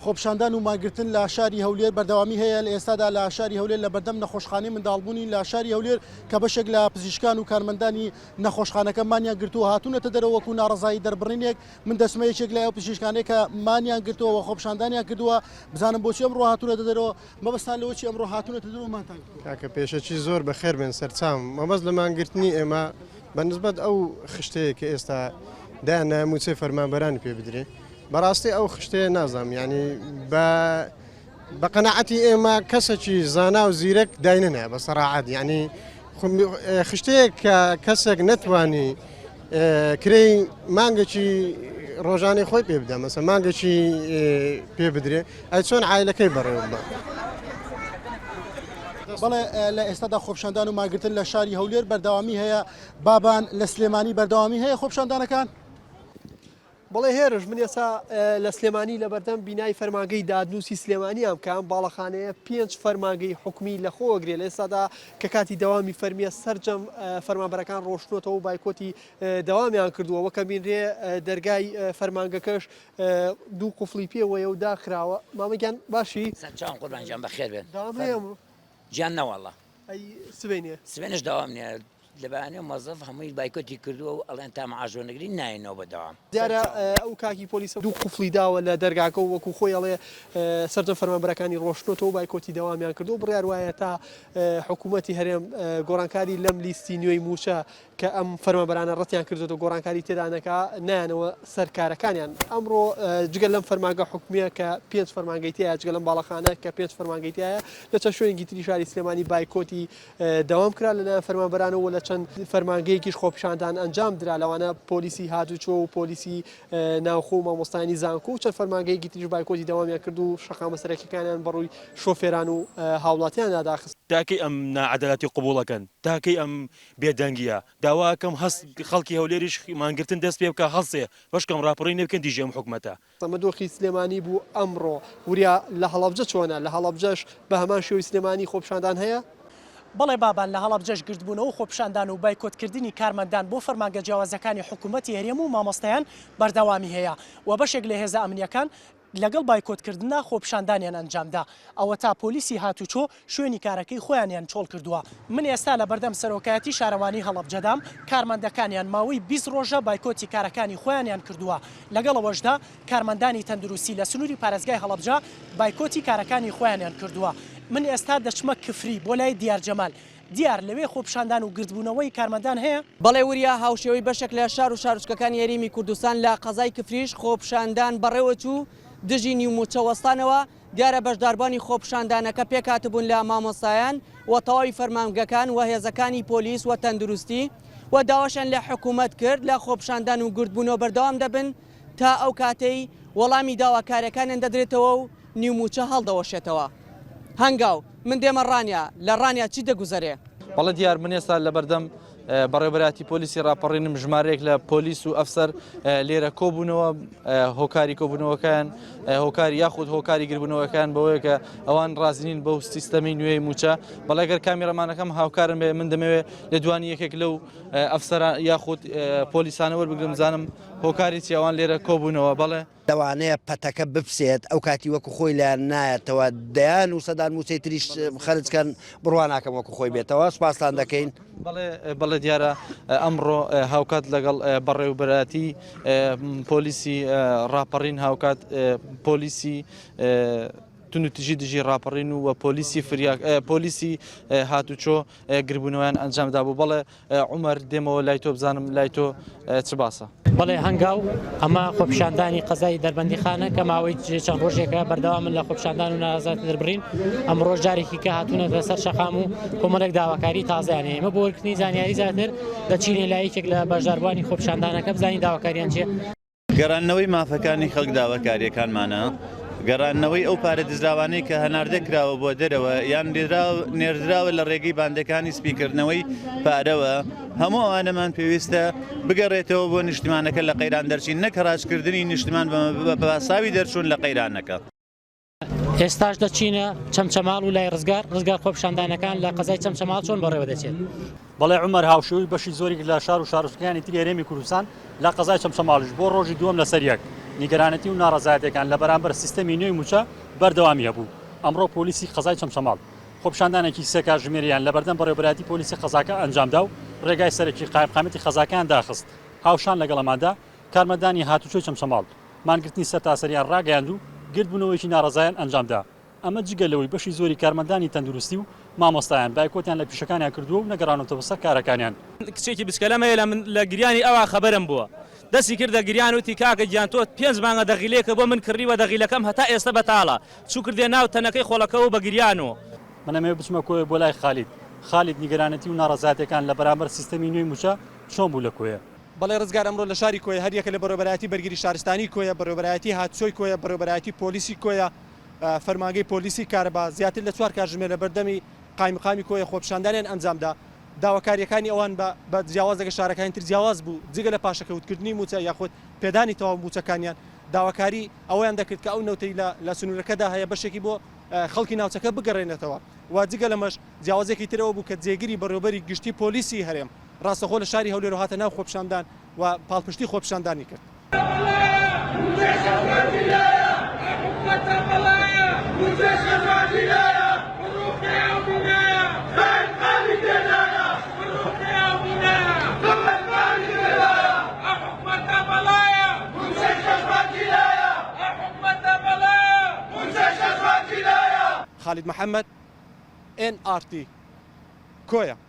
خۆپیشاندان و مانگرتن لە شاری هەولێر بەردەوامی هەیە، لە ئێستادا لە شاری هەولێر لە بەردەم نەخۆشخانەی منداڵبوونین لە شاری هەولێر کە بەشێک لە پزیشکان و کارمەندانی نەخۆشخانەکە مانیان گرتووە هاتوونەتە دەرەوە وەکو ناڕەزایی دەربڕینێک، من دەچمە یەکێک لە ئەو پزیشکانەی کە مانیان گرتووە و خۆپیشاندانیان کردووە بزانم بۆچی ئەمڕۆ هاتوونەتە دەرەوە، مەبەستان لەوە چییە ئەمڕۆ هاتوونەتە دەرەوە مانتان گرتووە؟ کاکە پێشەکی زۆر بەخێر بێن سەرچاوم، مەبەست لە مانگرتنی ئێمە بە نسبەت ئەو خشتەیە کە ئێستا دایان نایە مووچەی فەرمانبەرانی پێ بدرێ، بەڕاستی ئەو خشتەیە نازانم یعنی بە بە قەناعەتی ئێمە کەسێکی زانا و زیرەک داینەنایە بە سەراعەت یعنی خشتەیەک کە کەسێک نەتوانی کرێی مانگێکی ڕۆژانەی خۆی پێ بدە مەسە مانگێکی پێ بدرێ ئەی چۆن عیلەکەی بەڕێوە بە. بەڵێ لە ئێستادا خۆپشاندان و ماگرتن لە شاری هەولێر بەردەوامی هەیە بابان لە سلێمانی بەردەوامی هەیە خۆپشاندانەکان؟ بەڵێ هێرش، من ئێستا لە سلێمانی لەبەردەم بینای فەرمانگەی دادنووسی سلێمانیام کە ئەم باڵەخانەیە پێنج فەرمانگەی حکومی لەخۆوەگرێ لە ئێستادا کە کاتی دەوامی فەرمیە سەرجەم فەرمانبەرەکان ڕۆشتنەوە و بایکۆتی دەوامیان کردووە وەکە بینرێ دەرگای فەرمانگەکەش دوو قفڵی پێوەیە و داخراوە مامەگیان باشی؟ سەرچاوم قوربان گیان بەخێر بێن. دەوام هەیە ئەمڕۆ؟ گیان نەوەڵا. ئەی سبەینێ؟ سبەینێش دەوام نییە. لە بەیانیەوە مۆزەف هەمووی بایکۆتی کردووە و ئەڵێن تا معاش وەرنەگرین نایەنەوە بۆ دەوام. دیارە ئەو کاکی پۆلیسە دوو قوفڵی داوە لە دەرگاکە و وەکو خۆی ئەڵێ سەرجەم فەرمانبەرەکانی ڕۆشتنۆتەوە و بایکۆتی دەوامیان کردووە و بڕیار وایە تا حکوومەتی هەرێم گۆڕانکاری لەم لیستی نوێی مووچە کە ئەم فەرمانبەرانە ڕەتیان کردۆتەوە گۆڕانکاری تێدا نەکا نایەنەوە سەر کارەکانیان. ئەمڕۆ جگە لەم فەرمانگە حکومییە کە پێنج فەرمانگەی تیایە جگە لەم باڵەخانە کە پێنج فەرمانگەی تیایە لە چەند شوێنێکی تری شاری سلێمانی بایکۆتی دەوام کرا لەلایەن فەرمانبەرانەوە و لە چەند فەرمانگەیەکیش خۆپیشاندان ئەنجام درا لەوانە پۆلیسی هاتوچۆ و پۆلیسی ناوخۆ و مامۆستایانی زانکۆ و چەند فەرمانگەیەکی تریش بایکۆتی دەوامیان کرد و شەقامە سەرەکیەکانیان بەڕووی شۆفێران و هاوڵاتیاندا داخست. تا کەی ئەم ناعەدالەتی قبوڵ ئەکەن؟ تا کەی ئەم بێدەنگیە؟ داوا ئەکەم هەست خەڵکی هەولێریش مانگرتن دەست پێ بکا هەڵسێ بەشکەم ڕاپەڕینێ بکەن دیژی ئەم حکومەتە. ئەمە دۆخی سلێمانی بوو ئەمڕۆ. وریا، لە هەڵەبجە چۆنە؟ لە هەڵەبجەش بە هەمان شێوەی سلێمانی خۆپیشاندان هەیە؟ بەڵێ بابان، لە هەڵەبجەش گردبوونەوە و خۆپیشاندان و بایکۆتکردنی کارمەندان بۆ فەرمانگە جیاوازەکانی حکوومەتی هەرێم و مامۆستایان بەردەوامی هەیە و بەشێک لە هێزە ئەمنییەکان لەگەڵ بایکۆتکردندا خۆپیشاندانیان ئەنجامدا، ئەوەتا پۆلیسی هاتوچۆ شوێنی کارەکەی خۆیانیان چۆڵکردووە. من ئێستا لەبەردەم سەرۆکایەتی شارەوانی هەڵەبجەدام، کارمەندەکانیان ماوەی 20 ڕۆژە بایکۆتی کارەکانی خۆیانیان کردووە، لەگەڵ ئەوەشدا کارمەندانی تەندروستی لە سنووری پارێزگای هەڵەبجە بایکۆتی کارەکانی خۆیانیان کردووە. من ئێستا دەچمە کفری بۆ لای دیار جەمال. دیار، لەوێ خۆپیشاندان و گردبوونەوەی کارمەندان هەیە؟ بەڵێ وریا، هاوشێوەی بەشێک لە شار و شارۆچکەکانی هەرێمی کوردستان لە قەزای کفریش خۆپیشاندان بەڕێوەچوو دژی نیو مووچە وەستانەوە، دیارە بەشداربووانی خۆپیشاندانەکە پێکهاتبوون لە مامۆستایان و تەواوی فەرمانگەکان و هێزەکانی پۆلیس و تەندروستی و داواشیان لە حکومەت کرد لە خۆپیشاندان و گردبوونەوە بەردەوام دەبن تا ئەو کاتەی وەڵامی داواکاریەکانیان دەدرێتەوە و نیو مووچە هەڵدەوەشێتەوە. هەنگاو، من دێمە ڕانیە، لە ڕانیە چی دەگوزەرێ؟ بەڵێ دیار من ئێستا لەبەردەم بەڕێوەبەرایەتی پۆلیسی ڕاپەڕینم ژمارەیەک لە پۆلیس و ئەفسەر لێرە کۆبوونەوە هۆکاری کۆبوونەوەکان هۆکاری یاخود هۆکاری گربوونەوەکان بەوەیە کە ئەوان ڕازینین بەو سیستەمی نوێی موچە بەڵێ گەر کامیرەمانەکەم هاوکارم بێ من دەمەوێت لە دوانی یەکێک لەو ئەفسەران یاخود پۆلیسانە وەربگرم زانم هۆکاری چی ئەوان لێرە کۆبوونەوە بەڵێ لەوانەیە پەتەکە بپسێت ئەو کاتی وەکو خۆی لایان نایەتەوە دەیان و سەدان موچەی تریش خەرج کەن بڕوا ناکەم وەکو خۆی بێتەوە سوپاستان دەکەین. بەڵێ بەڵێ دیارە ئەمڕۆ هاوکات لەگەڵ بەڕێوبەرایەتی پۆلیسی ڕاپەڕین هاوکات پۆلیسی توندوتیژی دژی ڕاپەڕین و پۆلیسی فریاک پۆلیسی هاتوچۆ گربوونەوەیان ئەنجام دابوو بەڵێ عومەر دێمەوە لای تۆ بزانم لای تۆ چ باسە. بەڵێ هەنگاو، ئەمە خۆپیشاندانی قەزای دەربەندیخانە کە ماوەی چەند ڕۆژێکە بەردەوامن لە خۆپیشاندان و ناڕەزایەتی دەربڕین، ئەمڕۆش جارێکی کە هاتوونەتە سەر شەقام و کۆمەڵێک داواکاری تازەیان هەیە. ئێمە بۆ وەرگرتنی زانیاری زیاتر دەچینە لای یەکێک لە بەشداربووانی خۆپیشاندانەکە بزانین داواکاریان چییە. گەڕاندنەوەی مافەکانی خەڵک داواکارییەکانمانە، گەڕاندنەوەی ئەو پارە دزراوانەی کە هەناردە کراوە بۆ دەرەوە یان نێردراوە لە ڕێگەی باندەکانی سپیکردنەوەی پارەوە، هەموو ئەوانەمان پێویستە بگەڕێتەوە بۆ نیشتمانەکە لە قەیران دەرچین نەک هەڕاجکردنی نیشتمان بە پاساوی دەرچوون لە قەیرانەکە. ئێستاش دەچینە چەمچەماڵ و لای ڕزگار ڕزگار خۆپیشاندانەکان لە قەزای چەمچەماڵ چۆن بەڕێوە دەچێت؟ بەڵێ عومەر هاوشێوەی بەشی زۆریک لە شار و شارۆچکەکانی تری هەرێمی کوردستان لە قەزای چەمچەماڵیش بۆ ڕۆژی دووەم لەسەر یەک نیگەرانێتی و ناڕەزایەتیەکان لە بەرامبەر سیستەمی نوێی مووچە بەردەوامی هەبوو ئەمڕۆ پۆلیسی قەزای چەمچەماڵ خۆپیشاندانێکی سێ کاتژمێریان لەبەردەم بەڕێوەبەرایەتی پۆلیسی قەزاکە ئەنجامدا و ڕێگای سەرەکی قایمقامیەتی قەزاکەیان داخست هاوشان لەگەڵ ئەماندا کارمەندانی هاتوچۆی چەمچەماڵ مانگرتنی سەرتاسەریان ڕاگەیاند و گردبوونەوەیەکی ناڕەزایان ئەنجامدا ئەمە جگە لەوەی بەشی زۆری کارمەندانی تەندروستی و مامۆستایان بایکۆتیان لە پیشەکانیان کردووە و نەگەڕاونەتەوە سەر کارەکانیان. کچێکی بچکەلەم هەیە لە من لە گریانی ئەوا خەبەرم بووە دەستی کردە گریان وتی کاکە گیان تۆ پێنج مانگە دەغیلێکە بۆ من کڕیوە دەغیلەکەم هەتا ئێستە بەتاڵە چوو کردیە ناو تەنەکەی خۆڵەکەوە و بە گریان و من ئەمەوێ بچمە کۆیە بۆ لای خالید. خالید نیگەرانێتی و ناڕەزایەتیەکان لە بەرامبەر سیستەمی نوێی مووچە چۆن بوو لە کۆیە؟ بەڵێ ڕزگار ئەمڕۆ لە شاری کۆیە هەریەکە لە بەڕێوەبەرایەتی بەرگری شارستانی کۆیە، بەڕێوەبەرایەتی هاتوچۆی کۆیە، بەڕێوەبەرایەتی پۆلیسی کۆیە، فەرمانگەی پۆلیسی کارەبا زیاتر لە چوار کاتژمێر لە بەردەمی قایمقامی کۆیە خۆپیشاندانیان ئەنجامدا، داواکارییەکانی ئەوان بە بە جیاواز لەگەڵ شارەکانی تر جیاواز بوو، جگە لە پاشەکەوتکردنی مووچە یاخود پێدانی تەواو مووچەکانیان، داواکاری ئەوەیان دەکرد کە ئەو نەوتەی لە لە سنوورەکەدا هەیە بەشێکی بۆ خەڵکی ناوچەکە بگەڕێنێتەوە و جگە لەمەش جیاوازییەکی تر ئەوە بوو کە جێگری بەڕێوەبەری گشتی پۆلیسی هەرێم ڕاستەخۆ لە شاری هەولێرەوە هاتە ناو خۆپیشاندان و پاڵپشتی خۆپیشاندانی کرد. خالید محەمەد، ئێن ئاڕ تی، کۆیە.